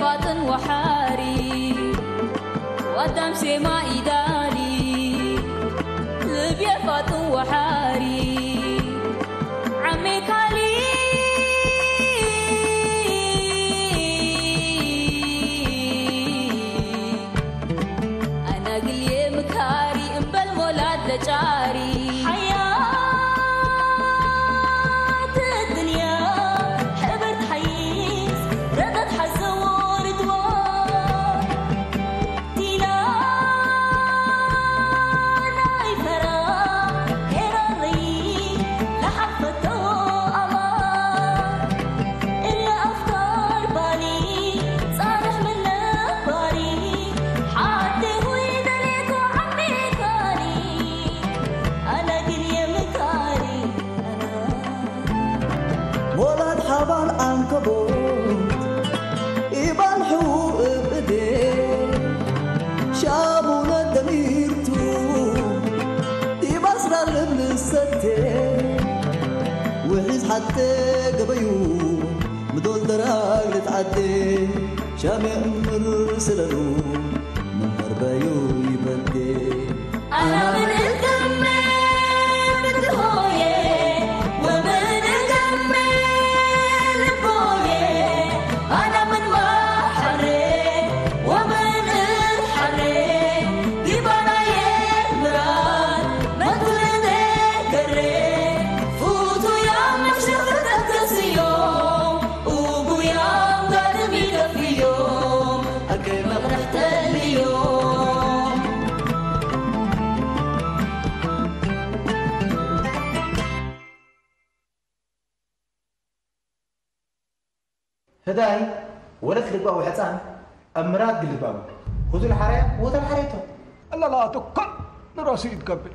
ፋጥን ወሓሪ ዋዳም ሴማ ኢዳሊ ልብ የፋጥን ወሓሪ ዓሜካሊ ኣናግልየ ምካሪ እምበል ሞላድ ለጫሪ ሓያት ድንያ ሕብርት ሓይስ ረጠት ሓዘዎ ርድዋ ዲና ናይ ፈራ ሄራሪ ለሓፈተዎ ኣማ እለ ኣፍካር ባኒ ጻርሕ ምን ነባሪ ሓቴ ሆይ ደሌኮ ዓሜካኒ ኣነ ግን የምካሪ ኣና ሞላት ሓባል ዓንከቦት ኢባን ሕዉ እብዴ ሻሙነ ደሚርቱ ኢባስራ ልብልሰቴ ውሒዝ ሓቴ ገበዩ ምዶል ደራግ ልትዓዴ ሻሜ እምር ስለሉ ምን መርበዩ ይበዴ أنا من القمة بتهوية ومن القمة للبوية أنا من بحري ومن الحري ديبانا يمران ما تلدي كري فوتو يا مشرق تكسيوم وبويا قادم يكفيوم أكي مغرح تليوم ህዳይ ወለት ልባው ሕፃን ኣብ ምራት ግልባቡ ሁዙ ለሓርያ ወተ ለሓርያቶ ኣለላቱ ኩል ንረሲድ ከብል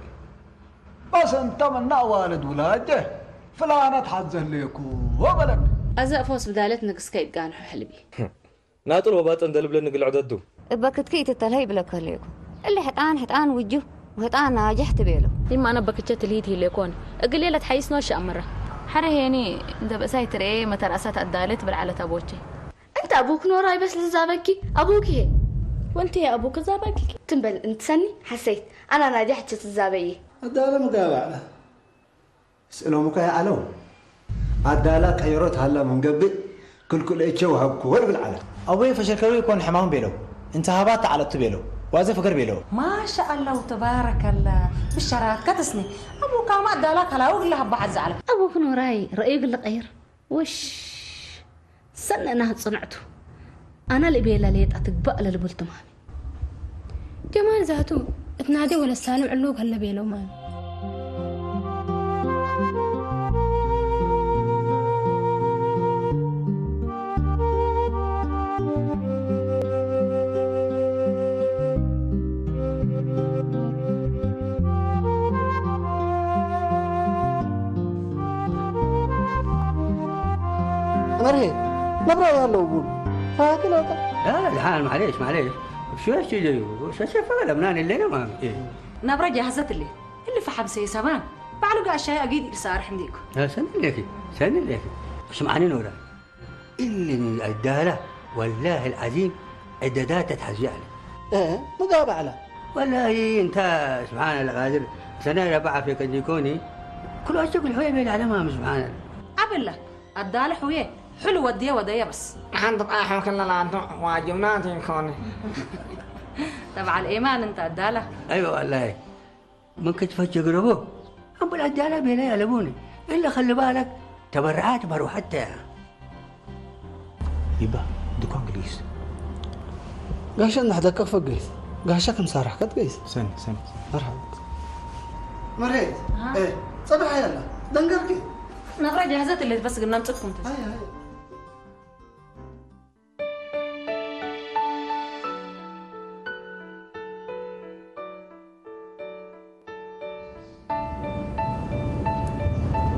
በሰንተ መና ኣዋልድ ውላጀ ፍላነት ሓዘለየኩ ወበለኒ። ኣዘእፎስ ብዳለት ንግስከ ይጋንሑ ሕልቢ። ናጥል ወባጠን ደልብለኒ ግልዕ ደዱ። እበ ክትኪ ይትተልሀ ይብለካ ኣለኩ። እሊ ሕጣን ሕጣን ውጁ ወህጣን ናጅሕ ትቤሎ። ይማነ በክቸ ትልሂት ሂሌኮን እግሌ ለትሓይስኖ ሸኣምረ። ሐረ ሄኒ እንተ በእሳይ ትርኤ መተራእሳት ኣዳለት ብልዓለት ኣቦቼ። أنت أبوك نوراي بس لزابكي أبوك هي. وأنت يا أبوك زابكي. تنبل أنت سني حسيت أنا ناجحت تزابي. ኣዳለ ምጋባዕላ ስእሎም እኮ ይኣለው። ኣዳላ ቀይሮት ሃላ ምንገብእ ክልኩል እቸ ወሃብኩ ወር ብልዓላ። ኣቦይ ፈሸልከዊ ይኮን ሕማም ቤለው። እንተ ሃባት ተዓለቱ ቤለው። ዋዘ ፍቅር ቤለው። ما شاء الله تبارك الله. ብሸራት ከተስኒ ኣቦካ ማእዳላ ካላው ግላ ሃባ ሓዛ ዓለም። ኣቦክ ኖራይ ረእዩ ግሊ ቀይር። ወሽ ሰነና ጽንዕቱ ኣና ልቤላ ሌጣ ትግባእ ለልቡል ትማሚ። ጀማል ዛቱ እትናደ ወለሳልም ዕሎ ገለ ቤሎ ማሚ። መርሄ ነብራ ያለው ቡን ፋክል ወጣ። لا الحال معليش معليش. شو ايش تجي؟ شو شو فعلا منان اللي ما في. ናብራ ጃህዘት እለ እሊ ፈሓም ሰየ ሰባን ባዕሉ ጋሻይ ኣጊድ ኢልሰኣርሕ እንዲእኩ። ሰኒ ሌኪ ሰኒ ሌኪ። ስምዓኒ ኖራ እሊ ኣዳላ ወላሂ العظيم ዕደዳት ተትሓዚ ኣለ። እ ምጋ ባዕላ ወላሂ እንታ ስብሓን ኣለ ቃድር ሰናይ ረባ ዓፌ ከንዲኮኒ ኩሉ ኣቸ ኩል ሖየ ቤል ዓለማ ስብሓን ኣለ። ዓብላ ኣዳለ ሑየ ሕሉ ወድየ ወደየ በስ ሓንቲ ጣሖ ክለላንቶ ዋጅብናት ይኮነ። ተብዓል ኤማን እንተ ኣዳላ ኣይወ ወላሂ ምን ክትፈት ጀግረቦ ኣንበል ኣዳላ ቤላ ያለቦኒ እለ ከልባለክ ተበርዓት መርውሓት ተያ ይባ ድኳን ግሊስ ጋሻ እናሕደካ ክፈገይት ጋሻ ከም ሳራሕ ከትገይት ሰኒ ሰኒ መርሓባ መሬት እ፣ ጸብሕ ያላ ደንገርኪ ናብራ ጃህዘት እለት በስ ግን ናምጽእኩም ኣይ ኣይ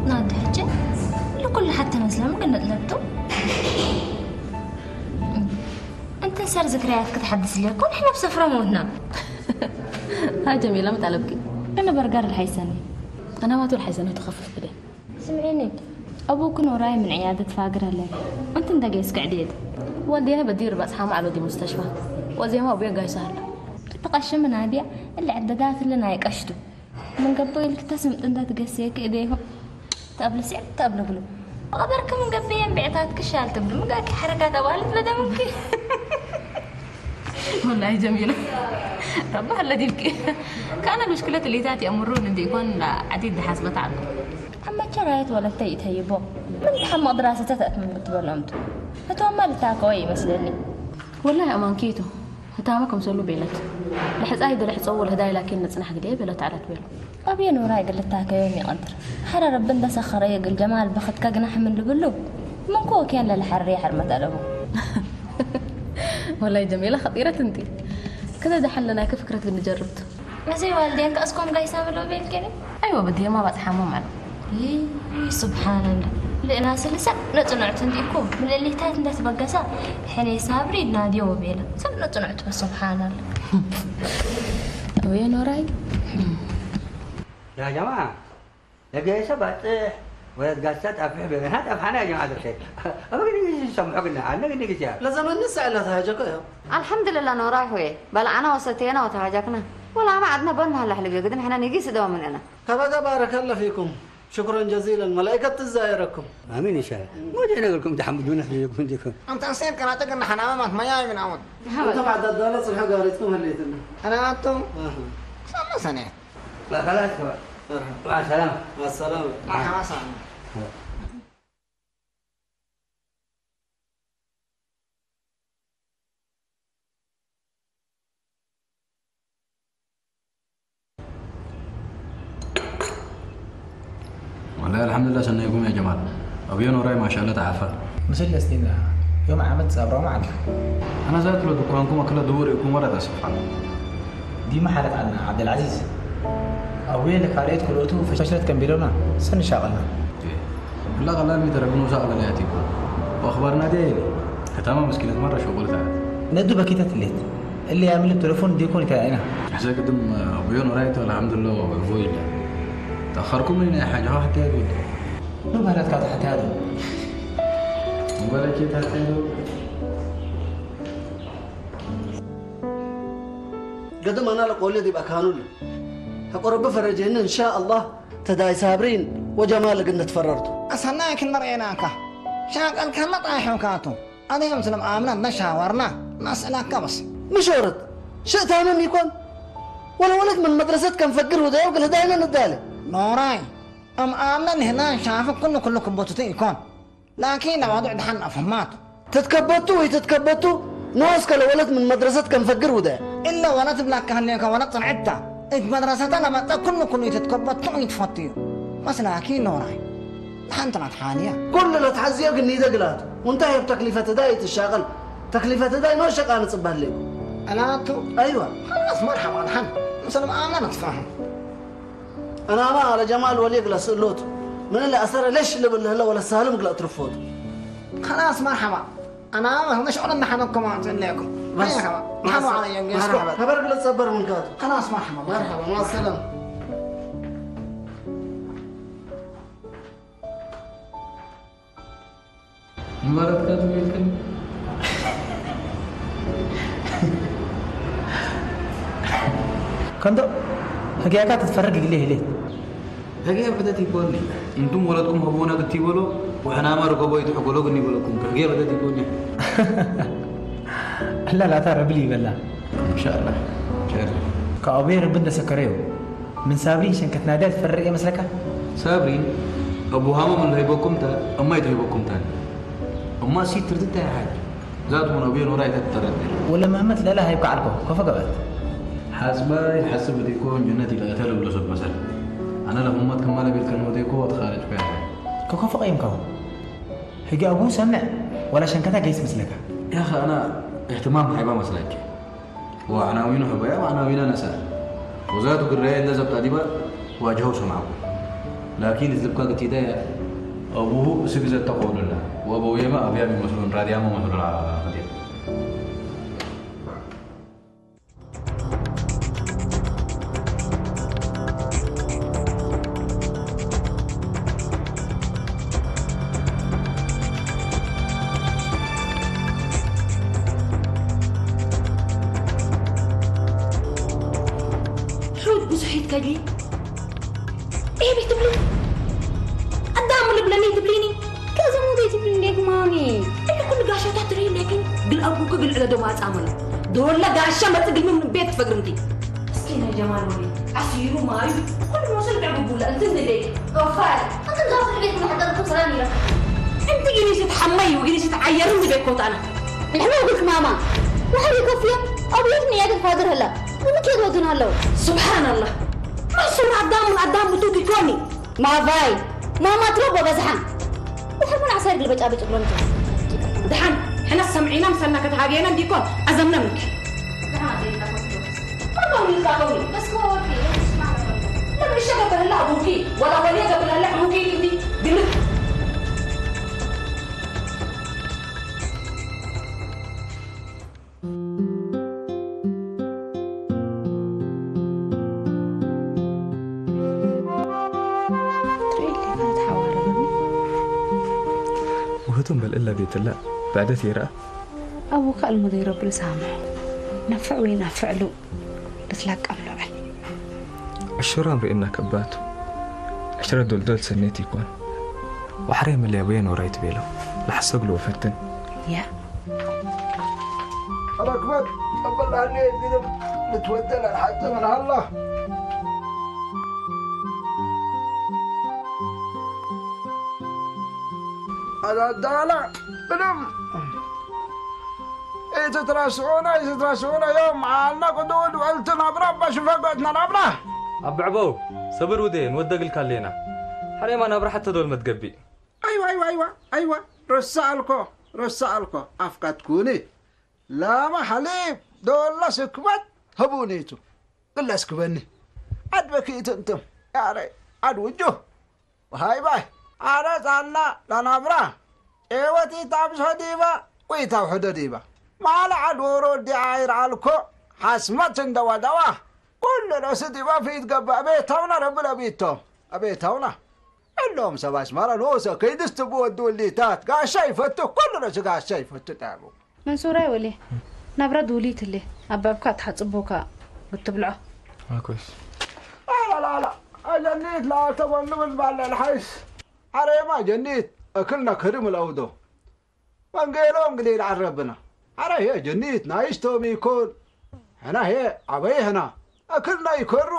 ናዲ ሕጂ ንኩሉ ሓተ መስሎም ግን ነጥለብቱ እንትን ሰር ዝክርያት ክትሓድስ ለኮ ንሕና ብሰፍራ ሞትና ها جميلة متقلبكي أنا برجر الحيسني أنا ما تقول حيسني تخفف بدي ስምዒኒ፣ ኣቡኪ ኖራይ ምን ዕያደት ፋግር ኣለኪ። ኣንቲ እንዳ ገይስኪ ዕድየት። ወልዴነ በዲር በጽሓ ማዕበዲ ሙስተሽፋ። ወዜማ ወቤ ጋይሳ ኣሎ። እቲ ቀሺ ምናድያ እለ ዕደዳት እለ ናይ ቀሽቱ። ምን ገቦ ኢልክ ተስምጥ እንተ ትገሴ ክእዴሁ። ተብለ ሲዕ ተብለ ብሉ። ቀበርክ ምን ገበየን ብዕታት ክሻል ትብሉ። ምን ጋር ከሐረካ ተባልት በደምክ። والله جميلة. ربها الذي يبكي. كان المشكلة اللي ذاتي أمرون عندي يكون عديد حسبت عنه. أما ترى يتولد تيتهيبو. من تحمق دراسة تأتمم قلت له أمت. فتوما لتاكوي مسلني. والله أمان كيتو. ህታመ ከምሰሉ ቤለት። ልሕጻይ ዶ ልሕጸዎ ልህዳይ ላኪን ንጽናሕ ግዜ ቤለት ዓለት ቤሉ። ኣብየ ኖራይ ግልታከዮም ይቐንጥር። ሓረ ረቢ እንደሰኸረ የግል ጀማል በኸትካ ግናሕ ምን ልብሉ? ምንኮ ወኪያን ለልሓሪ ሕርመት ኣለቡ። ወላይ ጀሜላ ኸጢረት እንቲ። ከዛ ደሓን ለናይ ከፍክረት ግን ጀርብቱ። እዚ ዋልዴን ከእስኮም ጋይሳ ብሎ ቤልኬኒ? ኣይወ ብድየማ ባጽሓሞ ማለት። ይይ፣ ስብሓንላ። ልእና ስልሰ ነጽንዕቲ እንዲኩ፣ ምልእሊታት እንደትበገሳ፣ ሕኔ ሳብሪ ናድዮ ወቤላ። ሰብ ነጽንዕቲ፣ ስብሓንላ። ወይ ኖራይ። يا جماعة، لقيت سبع طيح ولا تقصت أفح بينها، أفحنا يا جماعة الخير. أبغى نيجي نسمعه قلنا، عنا نيجي يا. لازم نسأل هذا جاكو يا. الحمد لله نوراي هوي. بلعنا وستينا وتهاجكنا. ولا ما عدنا بنا هلا حلقة قد نحن نيجي سدوا مننا. هذا بارك الله فيكم. شكرا جزيلا. ملائكة تزايركم. آمين إن شاء الله. مو جاي نقول لكم تحمدونا في يوم ديكم. أنت أصير كراتك إن حنا ما ما ياي من عود. أنت بعد الدولة صلح قارتكم هليتنا. أنا أنتم. أها. صلنا سنة. لا، خلاص، خلاص. مرحبا. مع السلامة. مع السلامة. مرحبا، سلام. والله الحمد لله سنيكم يا جمال. أبيون وراي ما شاء الله تعافى. مثل استينا يوم عمد صبرا معك. أنا زاد له دكانكم أكل دور يكون ولا تصفى. دي ما حالت عنا عبد العزيز. أوين لك عليت كل أتو فشلت كم بلونا سن شغلنا. لا غلال مترقنو ساق بلاتي. وأخبارنا دي. كتامة مسكينة مرة شغل تعالى. ندو بكيتة الليت. اللي يعمل التليفون دي يكون كائنة. حسا قدم أبيون ورايته الحمد لله وبقفوي الله. تأخركم من أي حاجة، واحد يقول. موبايلات كانت حتى هذا. موبايلات كانت حتى هذا. قدم أنا لك ولدي بأكانول. هقرب فرجينا إن شاء الله. تداي صابرين وجمال قد نتفررت. أصلنا كن مرئناك. شاق الكلمة طايحون كاتو. أنا يوم سلم آمنا نشاورنا. نسألك بس. مشورت. شئت من يكون. ولا ولد من مدرسة كان فقر وده يوقل هداينا ندالي. نوراي. أم آمنا هنا شافك كل كلكم بوتوتين يكون. لكن لو وضع دحن أفهمات. تتكبتو ويتتكبتو. نوس كلا ولد من مدرسة كان فقر وده. إلا ولد بلاك كان ليك ولد صنعتا. إنت مدرسة لما تكون كل يتتكبتو ويتفتيو. بس لكن نوراي. دحن طلعت حاليا. كل لا تحزيك إني دقلات. وانتهي بتكلفة داي تشتغل. تكلفة داي نو شقة نصبها لك. أنا تو. أيوة. خلاص مرحبا دحن. مثلا أنا نتفاهم. أنا ما على جمال ولي قلا سلوت. من اللي أسر ليش اللي بالله ولا سالم قلا ترفوت. خلاص مرحبا. أنا ما هو مش عرضنا حنكم عشان ليكم. بس. مرحبا. مرحبا على يوم يسكت. مرحبا. خبر قلا تصبر من كاتو. خلاص مرحبا. مرحبا. مع السلامة. مبارك تاتو يمكن. كندو، هجيكا تتفرج قليه ليه؟ هجيه بدأت يقولني. أنتم ولدكم هبونا قلت يقولوا، وحنا ما ركبوا يتحقلوا قلني يقولكم. هجيه بدأت يقولني. لا، لا، ترى بلي بلا. إن شاء الله. إن شاء الله. كأبير بند سكريو. من صابرين شنكت نادات فرق يا مسلكة؟ صابرين، أبو هامة من اللي هيبوكم تا، أما يتهيبوكم تاني. أما سي تردت يا حاج. ذات من أبين وراي تتردد. ولا مهمت لا لا هيبقى عالكو، كيف قبلت؟ حاسبة يحسب ديكو جنتي لا يتهلل لو سب مثلا. أنا لما ما تكمل بالكلمة ديكو وتخارج فيها. كيف قيمكو؟ هيجي أبو سمع، ولا شنكتا قيس مسلكة. يا أخي أنا اهتمام حيبة مسلكة. وعناوينه حبايا وعناوينه نساء. وذاته قراية إن ذهبت أدبا واجهه سمعه. لكن الزبكة قتيدة أبوه سبزة تقول الله. وأبوه يما أبيا من مسلون راديا ما مسلون على خدير. ፊት ከጂ ኤ ቤት ትብሊ ኣዳም ልብለኒ ትብሊኒ ከዘሙ ዘይትብሊ እንዴት ማሚ? እኒ ኩሉ ጋሻታት ትርኢ ሌኪን ግን ኣቡኩ ግን ዕለ ደሞ ኣጻመለ ዶለ ጋሻ መጽግልሚ ምን ቤት ትፈግርምቲ እስኪ ናይ ጀማል ወሊ ዓሲሩ ማዩ ኩሉ መስል ዕጉጉላ እንትን ደደይ ኦፋር እንትን ጋፍ ቤት ማሕደርኩም ሰላም ይረፍ። እንቲ ጊኒስት ሓማይ ወጊኒስት ዓየርን ዝቤት ኮታና ንሕና ወግልክ ማማ ወሓሪ ከፍዮ ኣብ የት ንያገት ፋድር ህላ ምምክየት ወግን ኣለዉ። ስብሓንላህ። መሱን ኣዳም ኣዳም ብቱት ይኮኒ። ማቫይ ማማ ትረቦ በዝሓን ድሕር ምን ዓሳይር ግልበጫ ቤጭ ብሎም። ድሓን ሕና ሰምዒና ምሰና ከተሃገየና እንዲኮን ኣዘምና ምንኪ። ከማን ይዛኸውኒ በስ ወርቂ ለምን ሸገበህላ ኣቡኪ ወላ ወልየ ገብላለ ሕሙኪ ግዲ ግልክ ውህቱ እምበል እላ ቤትላ ብዕደት ይርኣ። ኣቡካ እልሙ ዘይረብሉ ሳምሕ ነፍዕ ወይ ናፍዕሉ ልትላቀም ልዑል። ዕሽራም ርእና ከባቱ ዕሽረ ዶልዶል ሰኔት ይኮን ዋሕሬ መለያ ወየ ኖራይ ትቤሎ ላሕሰግሉ ወፈትን። ያ ረክበት ቀበላኒ ግድም ልትወደል ኣልሓጥመን ሃላ ኣዳዳላ ብድም ኢትትረስዑና ኢትትረስዑና ዮም ዓልና ቅድውድ ወልትና ብራባ ሽፈጎትና ናብና ኣብ ብዕበው ሰብር ውዴ ንወደግልካ ኣለና። ሓሬማ ናብ ራሕተ ዶል መትገቢእ። ኣይዋ ኣይዋ ኣይዋ ኣይዋ ረሳኣልኮ ረሳኣልኮ ኣፍካትኩኒ ላማ ሓሊብ ዶላ ስክበት ህቡኒቱ ግላስክበኒ ዓድበኪ ትምትም ያረ ዓድ ውጆ ሃይ ባይ ዓረ ጻላ ላናብራ ጨወቲ ታብሶ ዲባ ወይ ታውሕዶ ዲባ ማለ ዓድ ወሮ ዲዓ ይርዓልኮ ሓስመት እንደዋዳዋ ኩሉ ርእሲ ዲባ ፊት ገባ ቤታውና ረብል ኣቤቶም ኣቤታውና እሎም ሰብ ኣስመራ ንኡሰ ከይድስ ትብወ ድውሊታት ጋሻ ይፈቱ ኩሉ ርእሲ ጋሻ ይፈቱ ጣቡ መንሱራይ ወሌ ናብራ ድውሊት እሌ ኣባብካ ትሓጽቦካ ክትብልዖ ኣኮስ ኣላላላ ኣጀኒት ለኣተበሉ ምን ባለ ልሓይስ ዓረየማ ጀኒት እክልና ከድም ለውዶ ወንጌሎም ግዴ ይልዓል ረብና። ሐራሄ ጀኒት ናይስቶም ይኮን። ሕናሄ አበይ ሕና። አክልና ይኮሩ።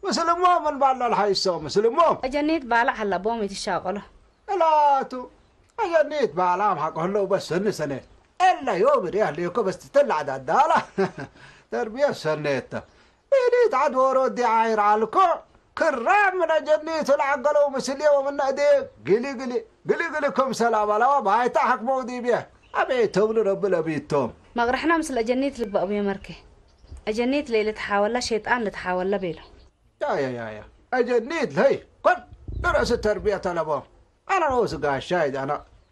ምስልሞ ምን ባላ ልሓይሶ ምስልሞ። ጀኒት ባላ ሐላቦም ይትሻቆሎ። እላቱ አጀኒት ባላ አምሓቆሎ በሰን ሰነ። እላ ዮም ዲ አህሌኮ በስ ትላዕ ዳዳላ። ተርቢያ ሰኔተ። ኢሊት ዓድ ወሮዲ ዓይር ዓልኮ ክራም ምን አጀኒት ለዓገለው ምስልየ ወምነ እዴ ግሊ ግሊ ግሊ ግሊ ክምሰል አበላዋ ባይታ ሐክመው ዲብየ አቤ ተብሉ ረቢ ለቢቶም። መቅርሕና ምስለ አጀኒት ልግባእ ብየ መርኬ። አጀኒት ለይልትሓወላ ሸይጣን ልትሓወላ ቤሎ። ያያያያ አጀኒት ለይ ኮን ድረስ ተርቢያ ተለቦም። አና ኖሱ ጋሻይ ዳና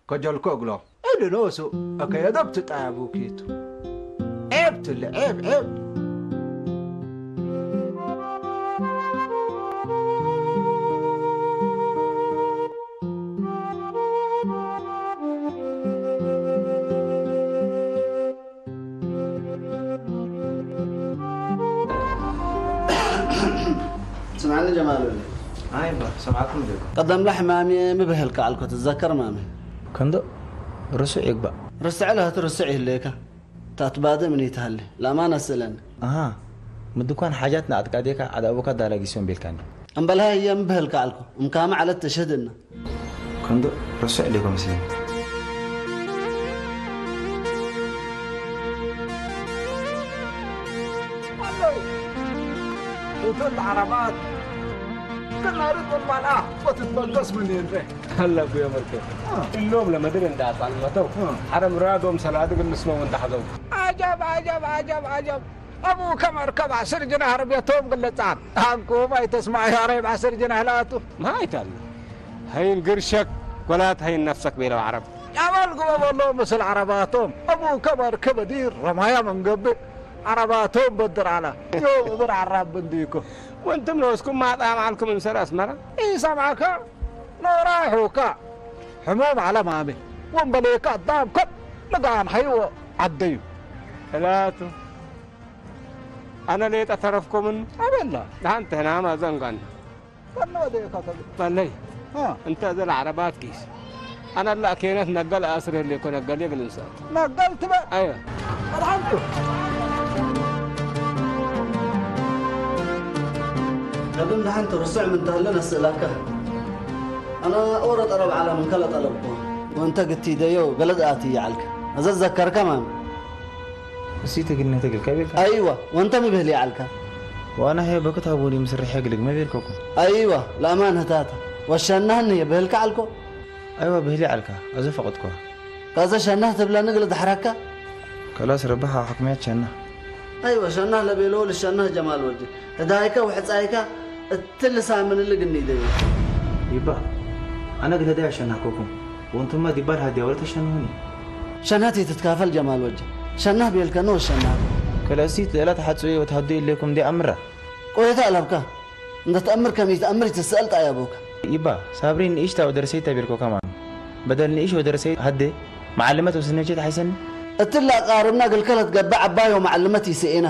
ከጀልኮ እግሎም እድ ኖሱ እከየደብ ትጣያቡ ኪቱ ዔብ ትል ዔብ ዔብ ስምዓኒ ጀማል ወለ ኣይባ ሰምዓኩም ዶ ቀደምላ ሕማም እየ ምብህልካ ኣልኮ ትዘከር ማመ ከንዶ ርሱዕ ይግባእ ርስዕ ለህት ርስዕ ይህለየካ ታትባደ ምን ይትሃሊ ላማን ኣስእለኒ ኣሃ ምድኳን ሓጃት ንኣጥቃዴካ ዓዳቡካ ዳላጊሶም ቤልካኒ እምበልሃ እየ ምብህልካ ኣልኮ እምካመ ዓለት ተሸህድና ከንዶ ርሱዕ ዲጎ መስለኒ ሆቴል ዓረባት ክናሪ ጥልባላ ወትትበገስ ምን ይንሬ هلا يا مركب اليوم لما درنا داس على المطر حرم راقهم سنادق النسمة وانت حضو عجب عجب عجب عجب أبو كمر كبع سرجنا هرب يتوم قلتان هانكو ما يتسمع يا ريب عسرجنا هلاتو ما يتعلم هين قرشك ولا تهين نفسك بيلو عرب يا مالقوا والله مثل عرباتهم أبو كمر كبدير رمايا من قبل عرباتهم بدر على يوم بر عرب بنديكو وانتم لو اسكم ما طعم عنكم من سر أسمرة إيه سمعك نوراي حوكا حموم على مامي وانبليكا الضام كب لقان حيوة عديو ثلاثة ኣነ ሌጠ ተረፍኩምን ኣበላ ደሓን ተህናማ ዘንጋን ፈኖ ደካ ተብ ባለይ አ እንተ ዘለ ዓረባት ጊስ ኣነ ላ ኬነት ነገል ኣስር ሌኮ ነገል የብል እንሳ ነገል ትበ ኣዮ ኣድሓንቱ ቀደም ደሓን ትርስዕ ምን ተሃለ ነስእላካ ኣነ ኦረ ጠረብ ዓላ ምን ከለ ጠለብኩ ወንተ ግቲ ደዮ ገለድ ኣቲ ይዓልክ ኣዘዘከርከ ማን እሲ ትግልነ ትግል ከቢልካ ኣይዋ ወንተ ምብህል ይዓልካ ዋና ሄ በክት ሃቡኒ ምስርሕ ግልግ መቤልከኩም ኣይዋ ለኣማን ህታታ ወሸናህን የብህልካ ዓልኮ ኣይዋ ብህሊ ዓልካ ኣዘ ፈቅጥኮ ካዘ ሸናህ ትብለኒ ግለ ዳሕራካ ከላስ ረባሕ ኣብ ሕክምያት ሸና ኣይዋ ሸናህ ለቤሎ ልሸናህ ጀማል ወዲ ህዳይካ ወሕፃይካ እትልሳምንልግ እንይደዩ ይባ ኣነ ግለ ዳይ ኣሸናኮኩም ወንቱማ ዲባል ሃዲያ ወለ ተሸንሁኒ ሸናት የትትካፈል ጀማል ወዲ ሸናህ ቤልከኖ ወሸናህ ከለሲ ትእላ ተሓጽኡ ወተሃዱ የለኩም እንዲ ኣምራ ቆየታ ኣለብካ እንደ ተኣምር ከም ይተኣምር ይትስአል ጣያቦካ ይባ ሳብሪ ንእሽ ታው ደርሰይ ተቢልኮ ከማን በደል ንእሽ ወደርሰይ ሃደ መዓልመት ወስነቸት ሓይሰኒ እትላ ቃርብና ግልከለት ገባ ዓባዮ መዓልመት ይስኤና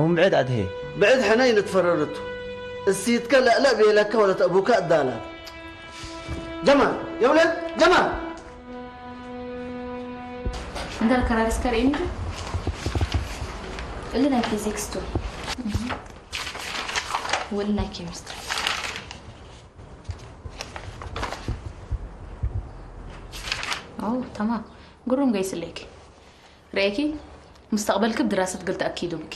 ወምብዕድ ኣድሄ ብዕድ ሕነ ይንትፈረርቱ እሲትከ ለእለእ ቤለካ ወለት ኣቡካ እዳላ ጀማል የውለድ ጀማል እንደ ከራሪስ ከርእኒ እሊ ናይ ፊዚክስ ቱ ወል ናይ ኬሚስትሪ ኦ ተማም ግሩም ገይስለይኪ ርእኪ ሙስተቕበልኪ ብድራሰት ግልቲ ኣኪዱምኪ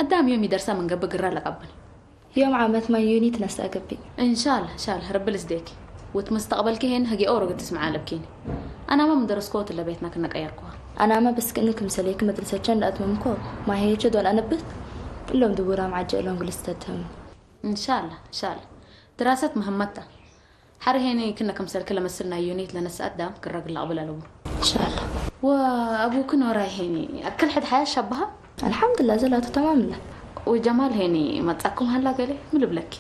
ኣዳም ዮም ይደርሳ መንገቢ ግራ ለቃብል يوم عامة ما يوني تنسى قبي እንሻላ እንሻላ ረቢ ልስደኪ ወት መስተቕበልኪ ሄን ህጊ ኦሮግ ትስምዓ ኣለብኪኒ ኣናማ ምደረስኮ ትለ ቤትና ክነቀየርኩዋ أنا ما بس كأنك مسليك مدرسة كان أتممكو ما هي جدول أنا بث اللهم دبورة معجة لهم قلستهم እንሻላ እንሻላ ድራሰት መህመታ ሓረ ሄኒ ክነ ከምሰልኪ ለመስል ናይ ዩኒት ለነስኣት ዳም ክረግል ኣቕብል ኣለዎ إن شاء الله ወኣቡክን ወራይ ሄኒ ኣክል ሕድ ሓያሽ ኣባሃ الحمد لله زلاتو تمام لا ወጀማል ሄኒ መጻኩም ሃላ ገለ ምልብለኪ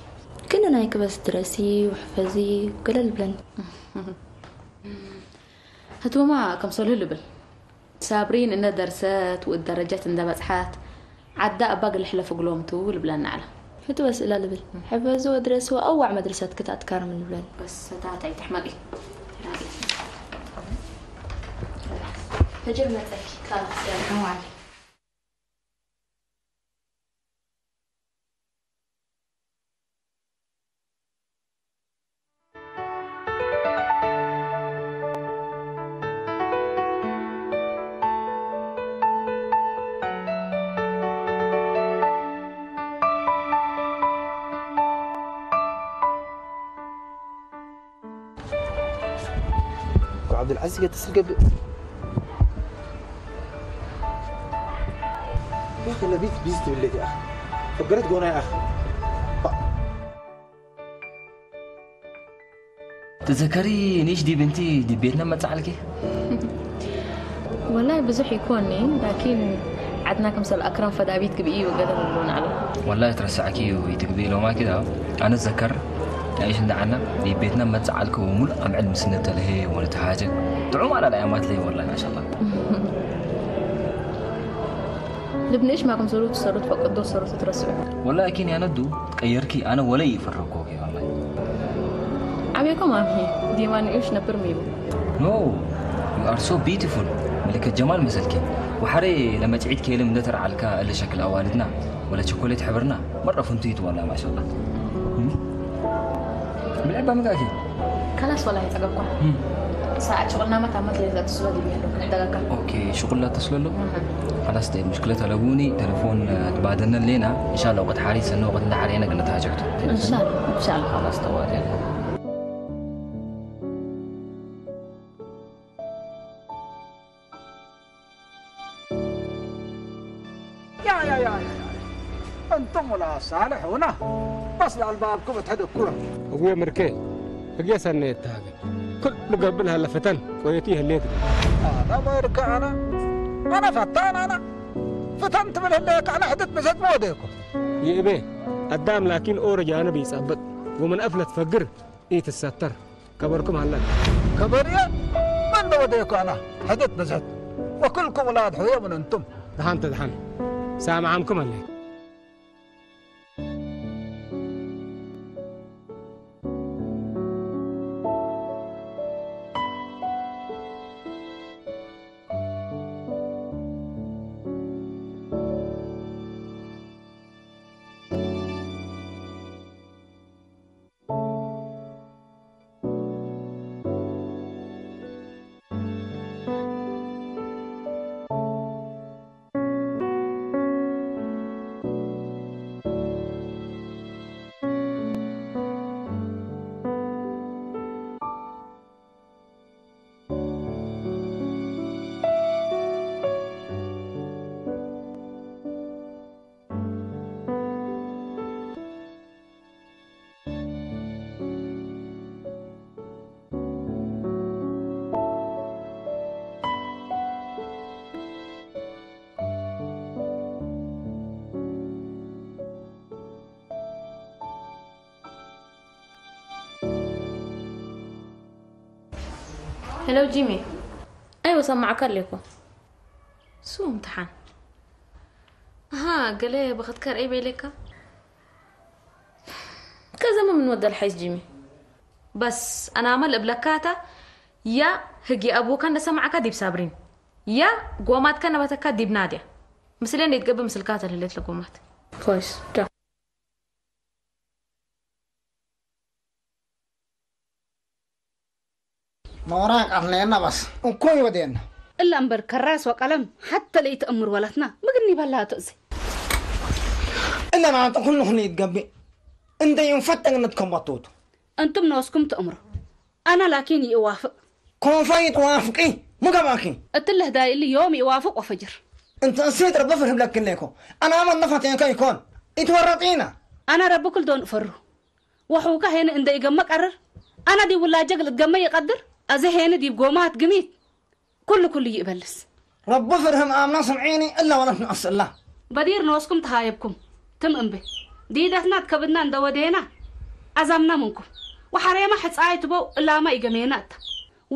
كنا نايك بس درسي وحفظي وكل البلن ህትማ ከምሰሉ ልብል ሳብሪን እነ ደርሰት ውእት ደረጀት እንደ በጽሓት ዓዳ ኣባ ግልሕለፍ እግሎም ትው ልብለና ኣላ هتو بس إلا لبل حفظو ودرسو أوع مدرسة كتات كارم البلن በስ ሰታት ኣይትሕመቂ فجر ما تأكي خلاص يلا هو علي عبد العزيز قد تسرق يا اخي لبيت بيزت بالليل يا اخي فقرت قونا يا اخي تذكري نيش دي بنتي دي بيتنا ما تسعلكي ወላይ ብዙሕ ይኮኒ ላኪን ዓድና ከም ሰብ ኣክራም ፈዳቢት ግብኢ ወገደ ንብሎ ንዓለም والله ترسعكي ويتقبي لو ما كده أنا أتذكر نعيش عند عنا دي بيتنا ما تسعلك ومل أمعد مسنة له ونتهاجك تعوم على الأيامات لي والله ما شاء الله ልብንእሽ ማኩም ሰሩ ትሰሩ ትፈቅዶ ሰሩ ትረስዑ والله أكين يا ندو تقيركي أنا ولا يفرقوك والله ዓብየኩም ኣምሂ ዲማ ንእሽ ነብር ሚቡ No, you are so beautiful. ملكة جمال مثلك. وحري لما تعيد كيلم نتر على الكا اللي شكل أوالدنا ولا شوكولات حبرنا. مرة فنتيت ولا ما شاء الله. بالعبا مقاكي. ካላስ ወላ ይጸገብኳ ሰዓት ሽቕልና መታመት ለዛ ትስሎ ድብያለሁ ክነደጋገር ኦኬ ሽቁላ ተስለሎ خلاص ده مشكلة تلقوني تلفون تبادلنا لنا إن شاء الله وقت حالي سنة وقت ده حالي أنا قلت حاجة إن شاء الله إن شاء الله خلاص توالي يا يا يا أنتم ولا صالحون بس البابكم تحدكوا እጉ ምርከ ህግየ ሰነ የታገ ኩሉ ገብን ሃለ ፈተን ቆየቲ ይህሌት أنا بركة أنا أنا فتان أنا فتنت من هناك أنا حدث بزت موديكو ይእቤ ኣዳም ላኪን ኦረ ጃንብ ይጸብጥ ወምን ኣፍለት ፈግር ኢትሰተር ከበርኩም ሃለን كبرية من بوديكو أنا حدث بزت وكلكم ولاد حوية من أنتم ደሓን ተድሓን ሳምዓምኩም ኣለይ ሄሎ ጂሚ። ኣይወ ሰማዕካ ኣለኩ። ሱ እምትሓን። ኣሃ፣ ገለ ብኽትከር እይ በይለካ። ከዘመ ምን ወደል ሓይስ ጂሚ። በስ፣ ኣናመል እብለካታ፣ ያ ህጊ ኣቡካ እንደሰማዕካ ዲብ ሳብሪን። ያ ጎማትካ ነበተካ ዲብ ናድያ። ምስለ እንዴት ገብ ምስልካ ተልህለት ለጎማት። ኮይስ፣ ቻው። መውራቅ አትለየና በስ እኮ ይወደየና። እላ እምበር ከራስ ወቀለም ሓተ ለይትእምር ወላትና ምግኒ በላ ትእዚ። እላ ናንተ ኩሉ ኩሉ ይትገቢ እንደ ይንፈጠግነት ከሞትውቱ። እንቱም ነወስኩም ትእምሩ። ኣና ላኪን ይእዋፍቅ። ኮንፋ ይትዋፍቂ ምገባኪ። እትልህ ዳይሊ ዮም ይእዋፍቅ ወፈጅር። እንተ እሴት ረቢ ፍርህብ ለክለይኮ። ኣና መነፈቴንከ ይኮን። ይትወረጢና። ኣና ረቢ ክል ዶን እፈሩ። ወሑካ ሄን እንደ ይገመ ቀርር። ኣና ዲብ ውላጀ ግልትገመ ይቀድር። ኣዘ ሄን ዲብ ጎማት ግሚት። ኩሉ ኩሉ ይእበልስ። ረቢ ፍርህም ኣምና ስምዒኒ እላ ወለት ንኣስእላ። በዲር ነወስኩም ተሃየብኩም። ትም እምቢ። ዲደትና ትከብድና እንደ ወዴና። ኣዛምና ምንኩም። ወሓሬማ ሕጻይ ትበው እላማ ይገሜና እታ።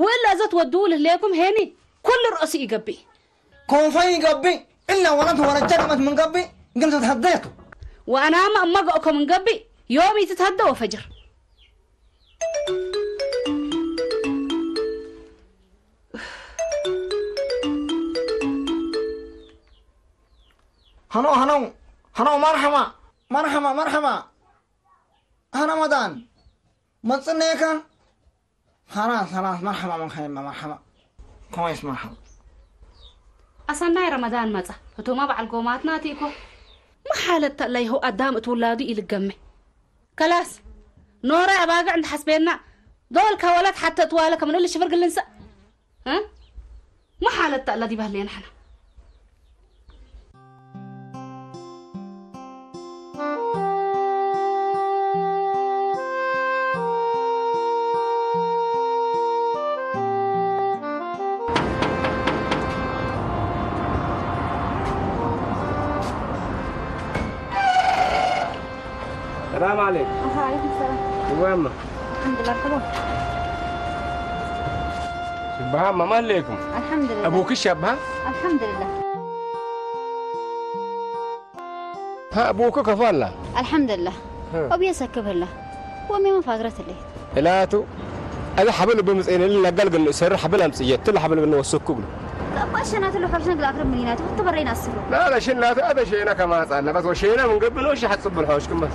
ውል ኣዘት ወድው ልህሌኩም ሄኒ። ኩሉ ርእሲ ይገብእ። ኮንፈ ይገብእ። እላ ወለት ወረጃ ደመት ምንገብእ። ግን ተትሀደየቱ። ወኣናማ እመገእኮ ምንገብእ። ዮም ይትትሀደ ወፈጅር። هنو هنو هنو مرحبا مرحبا مرحبا. هنا مدان متصنيكا. خلاص خلاص مرحبا من خير مرحبا. كويس مرحبا. ኣሰናይ ረመዳን መጻ። ህቶማ በዓል ጎማትና ኣቲእኮ። መሓለት ተለይሁ ኣዳም እትውላዱ ኢልገመ። ከላስ ኖረ ኣባግዕ እንተሓስቤና ዶል ካወላት ሓተ እትዋለ ከም ንል ሽፍር ግልንሰ። እ? መሓለት ተላ ዲባህለየ ንሕና። السلام عليكم. وعليكم السلام. وين؟ الحمد لله، الحمد لله. شبها ما مالكم؟ الحمد لله. أبوك شبها؟ الحمد لله. ها أبوك كفالا؟ الحمد لله. ها. أبي سكب الله. ومي ما فاقرت الليل. إلاتو. أنا حبل بمسئين إلا قال قال سر حبل أمس يتل حبل بنو سكوب. لا، باش أنا تلو حوشنا قال أقرب مني ناتو، تبرينا السلو. لا، لا، شيء لا، هذا شيء أنا كما أسأل، بس وشينا من قبل وش حتصب الحوش كم بس.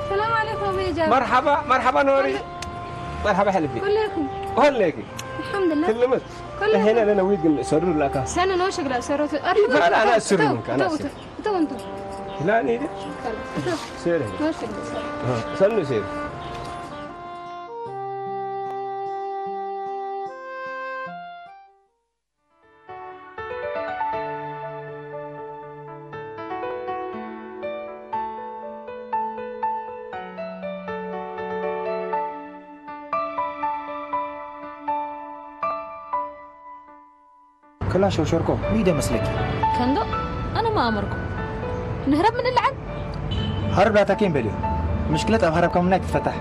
السلام عليكم أبو إجابة. مرحبا، مرحبا نوري. مرحبا حلبي. كلكم. وهليكي. الحمد لله. كلمت. كلكم. هنا لنا ويد سرور لك. سنة نوشك لا سرور. لا، لا، أنا أسرور لك، أنا تو، أسرور. تو، تو. لا، نيدي. سيري. نوشك لا سرور. ها، سنة سيري. ክላ ሸውሸርኮ ሚደ መስለኪ። ከንዶ ኣነ ማኣመርኩ ንህረብ ምን ልዓል። ሃረብ ዳታ ኬን በልዮ ምሽክለት ኣብ ሃረብ ከምናይ ትፈታሕ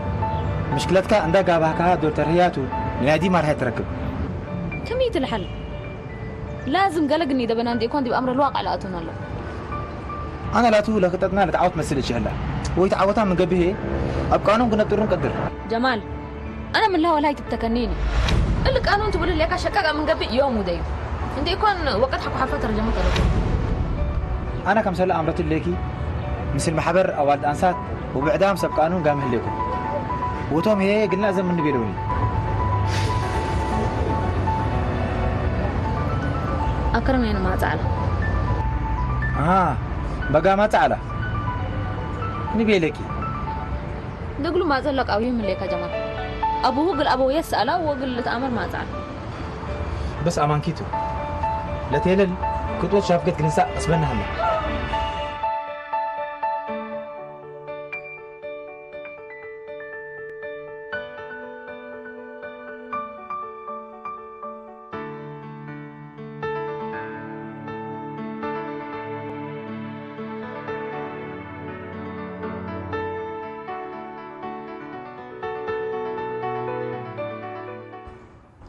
ምሽክለትካ እንዳ ጋባህካሃ ዶክተር ህያቱ ንናይ ዲማ ርሃይ ትረክብ። ከመይ ትልሓል ላዝም ገለ ግን ይደበና እንዲ እኳ እንዲ ብኣምረ ልዋቅ ኣለ ኣቱን ኣሎ። ኣነ ላቱ ለክጠጥና ለተዓወት መስል እችህላ ወይ ተዓወታ ምንገብሄ ኣብ ቃኑን ግነጥሩን ቅድር። ጀማል ኣነ ምን ላወላይ ትብተከኒኒ እል ቃኑን ትብል ሌካ ሸቃቃ ምንገብእ ዮም ውደዩ እንዲ እኳን ወቀት ሓኩ ሓፋ ተረጀመ ተረጀመ። ኣነ ከምሰለ ኣምረት ሌኪ ምስል ማሕበር ኣዋልድ ኣንሳት ወብዕዳም ሰብ ቃኑን ጋም ህሌኩም። ወቶም ሄ ግልና ዘም እንቤለውኒ። ኣክርም የን ማጻዕላ። ኣሃ፣ በጋ ማጻዕላ። ንቤለኪ። دقلو ما زلك أو يوم اللي كجمال. أبوه قل أبو يسأله وقل لتأمر ما زال. بس أمان كيتو. لا تيلل، كنت وش شافكت كنسا أسبنا هلا.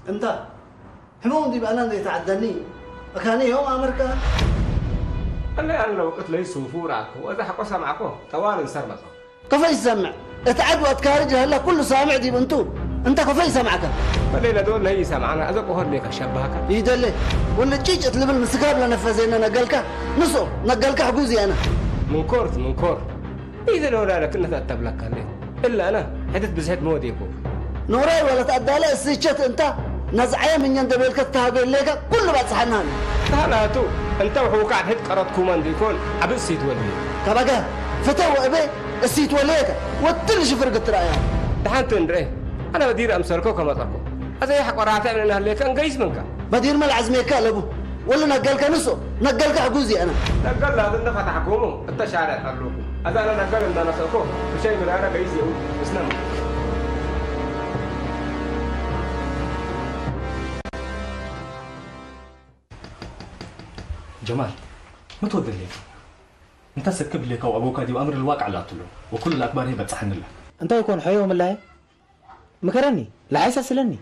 أنت حموم دي بقى أنا اللي تعدني. أكاني يوم أمريكا. اللي أنا لو قلت لي سوفو راكو، وإذا حقو سمعكو، طوال نسر مصر. كفاي سمع. اتعد واتكارج هلا كل سامع دي بنتو. أنت كفاي سمعك. فليلة دول لي سمعنا، أذا قهر ليك الشبهك. يدلي. ولا تشيج اتلبل مسكاب لنفذينا نقلك. نصو، نقلك حقوزي أنا. من كورت، من كور. إذا لو لا لك إنك أتبلك لي. إلا أنا، هدت بزهد موديكو. نوراي ولا تأدالة السيشت أنت. نزعي من يندبيلك التهابي ليك، كل بعد صحنان. هلا تو، أنت وحوك عد هد قرات كومان ديكون، عبد سيد ولي. كبقى، فتو أبي، السيت وليك، وتل شفر قلت رأيها. دحان تندري، أنا بدير أمسركو كما تركو. هذا يحق وراتي من أهل ليك، أنقيس منك. بدير ما العزم يكالبو. ولا نقلك نصو، نقلك عجوزي أنا. نقل لا، هذا النفط حكومه، أنت شارع قال لكم. هذا أنا نقل إن أنا سوكو، بشيء من أنا قيس يهود، إسلام. جمال، ما تودي لي؟ أنت سكب لك أو أبوك دي وأمر الواقع لا تلو، وكل الأكبر هي بتصحن لك. أنت يكون حيوم الله؟ ምከረኒ፣ ለሓይሳ ስለኒ።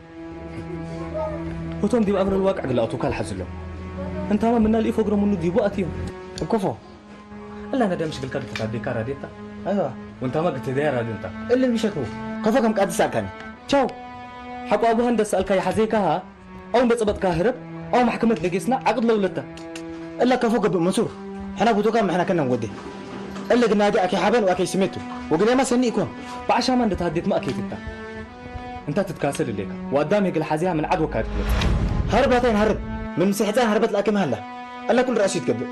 እቶም ዲብ ኣምር ልዋቅዕ ግላኣቱ ካልሓዝሎም። እንታማ ምና ልኢፎ እግሮም ምኑ ዲቡ ኣትዮም። እኮፎ። እላ ነደ ምሽ ግልካ ግትታዴካ ራዴታ። ኣይዋ። ወንታማ ግትደያ ራድንታ። እልን ምሸቱ። ከፎ ከም ቃድስ ኣካኒ። ቻው። ሓቁ ኣቡሃ እንደ ሰኣልካ ይሓዘይካሃ? ኣው እንደ ጸበጥካ ህረብ፣ ኣው ማሕከመት ደጌስና ዓቅድ ለውለታ። እላ ከፎ ገብእ መንሱር። ሕና ቡቶካ ምሕና ከነም ወዴ። እለ ግናዲ ኣኪ ሓበን ወኣኪ ስሜቱ። ወግኔማ ሰኒ ይኮን። ብዓሻማ እንደ ተሃዴት ማእከይትታ። እንታ ትትካሰል እሌካ። ወኣዳም የግል ሓዚያ ምን ዓድ ወካድ ክመጽእ። ሃርብ ኣታይን ሃርብ። ምን ምስሕፃን ሃርበት ለኣኪ መሃላ። እላ ኩል ራእሲ ይትገብእ።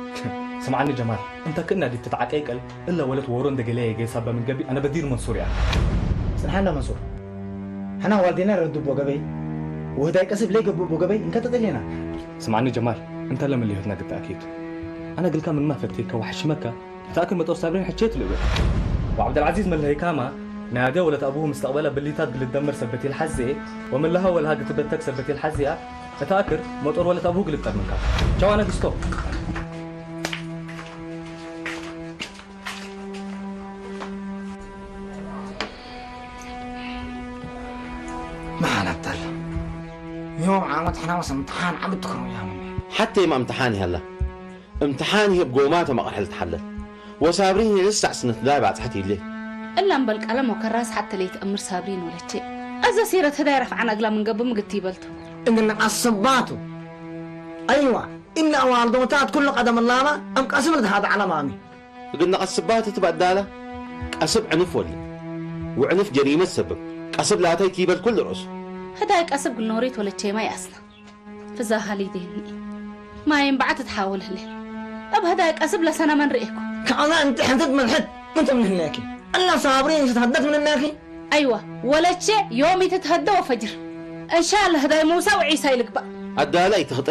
ስምዓኒ ጀማል። እንታ ክእና ዲት ትትዓቀይ ቀል። እላ ወለት ወሮ እንደ ገለያ የገሳባ ምን ገቢ ኣነ በዲር መንሱር እያ። ጽንሓና መንሱር። ሕና ዋልዴና ረዱ ቦ ገበይ። ወህዳይ ቀስብ ለይ ገቡ ቦ ገበይ። እንካ ተጠሌና። ስምዓኒ ጀማል። እንታ ለምን ሊሆትና ግዳ ኣኪቱ። ኣነ ግልካ ምን ማፈቴካ ወሕሽመካ። እታ ኣክል መጦር ሳብሪን ሕቼት ልእበት። ወዓብደልዓዚዝ መለሀይ ካማ። ናይ ኣደ ወለት ኣቡሁ ምስተቕበላ ብሊታት ግልደመር ሰበት ኢልሓዜ። ወመለሃ ወልሃ ግትበተክ ሰበት ኢልሓዜ እያ። እታ ኣክር መጦር ወለት ኣቡሁ ግልጠር ምንካ። ቻው ኣነ ግስቶ። መሓን ኣታል። ዮም ዓመት ሕናወስ እምትሓን ዓብድ ትኽሩ ያምን። ሓተይ ማ እምትሓን ይሃላ። እምትሓን ይህብ ጎማ ተመቕርሐል ትሓለል። ወሳብሪን ይልሳዕ ስነት ዳይ ባጽሐት ይሌ። እላ እምበል ቃለ ሞከራስ ሓተ ለይትእምር ሳብሪን ወለቼ። ኣዘ ሲረት ህዳይ ረፍዓን ኣግላ ምንገብ ምግት ይበልቱ። እግነ ቀስባቱ። ኣይዋ፣ እነ ኣዋልዶታት ኩሉ ቀደም ላማ እም ቀስብ ልድሃድ ዓለማሚ። እግነ ቀስባት ትባዳላ ቀስብ ዕንፍ ወሊ። ወዕንፍ ጀሪመት ሰብብ። ቀስብ ላታይ ቲበል ኩሉ ርእሱ። ህዳይ ቀስብ ግልኖሪት ወለቼማ ይኣስና። ፍዛ ሃሊዴኒ። ማይም ባዕት ትሓውል ህሌ። እብ ህዳይ ቀስብ ለሰና መን ርኤኩ። ከኣና እንቲ ሕንትት ምን ሕድ ምን ትምንህናኪ። እላ ሳብሪን ስትሃደት ምን ናኪ። ኣይዋ፣ ወለቼ ዮም ይትትሀደ ወፈጅር። እንሻላ ህዳይ ሙሳ ወዒሳ ይልግባእ። ኣዳላ ይትኽጠ።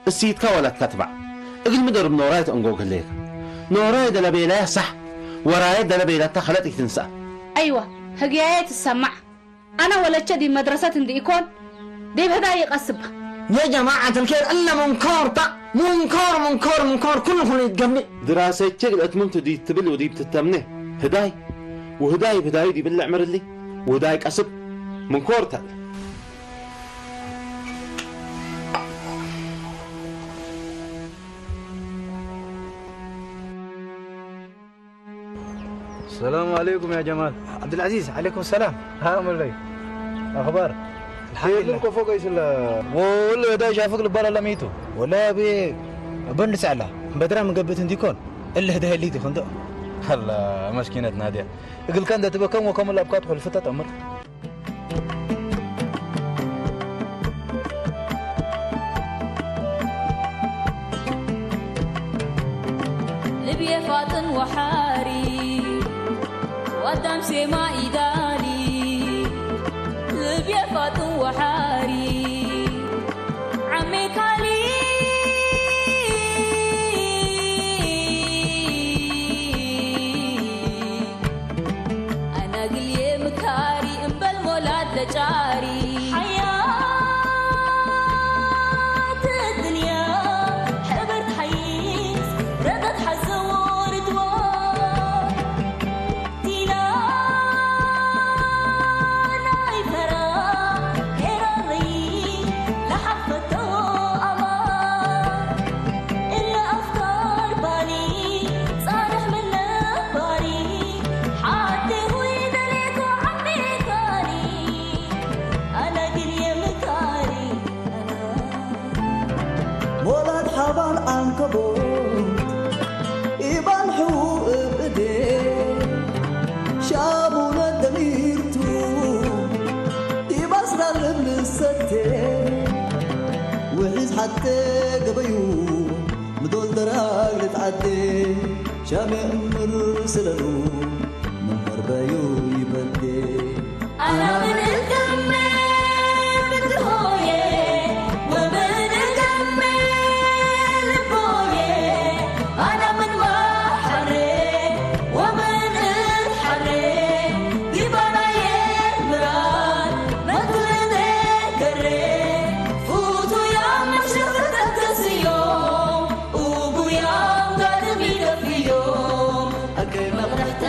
እሲትካ ወላትካ ትባዕ። እግል ምደርብ ኖራይ ተእንጎግ ህሌካ። ኖራይ ደለቤላያ ሳሕ። ወራየ ደለቤላታ ኸለጥ ይትንሳእ። ኣይዋ፣ ህግያየ ትሰማዕ። ኣነ ወለቸ ዲብ መድረሰት እንዲ ኢኮን፣ ዲብ ህዳይ ይቀስባ። የጀማዐት ልኬር እለ ሙንኮር ታ፣ ሙንኮር፣ ሙንኮር፣ ሙንኮር፣ ኩሉ ኩሉ ይትገምዕ። ድራሰቼ እግል እትምም ትዲ ትብል ወዲብ ትተምኔ። ህዳይ፣ ወህዳይ ብህዳዩ ዲብ እለ ዕምር እሊ፣ ወህዳይ ቀስብ፣ ሙንኮር ታ። السلام عليكم يا جمال. عبد العزيز، عليكم السلام. ها، أمر لي. أخبار؟ الحمد لله. كيف فوق إيش ال-، والله ده شافك البلا لميتو. ولا بي-، بند سعلا. بدرا من قبل تنديكون. اللي هده اللي تخندق. هلا، مسكينة نادية. يقول كان ده تبقى كم وكم الأبكات حلفتة أمر. ልብየ ፋጥን ወሓሪ ኣዳም ሴማ ኢዳሊ ልብየ ፋጥን ወሓሪ ዓሜ ካሊ ኣናግልየ ምካሪ እምበል ሞላት ለጫሪ ሓያት ድንያ ሕብርት ሓይስ ረጠት ሓዘዎ ርድዋ ዲና ናይ ፈራ ኤራሪ ለሓፈቶ ኣማ እለ ኣፍካር ባኒ ጻርሕ ምን ነባሪ ሓቴ ሁይ ደሌኮ ዓሜካኒ ኣነ ግን የምካሪ ኣነ ሞላት ሓባል ዓንከቦት ኢባል ሕዉ እብ እዴ ሻቡነ ደሚርቱ ዲብ ኣስራር እብ ልሰቴ ውሒዝ ሓቴ ገበዩ ምዶል ደራግ ልትዓዴ ሻሜ እምር ስለሉ ምን መርበዩ ይበዴ ኣና ምን እቀመ ብትሆየ ወምን እቀመ ልቦየ ኣና ምን ማሓሬ ወምን እትሓሬ ዲባናየ ምራር መትርነ ከሬ ፉቱያ መሸፈተት ተስዮ ኡጉያ ጋድም ይደፍዮ ኣከይ መቕርሕተ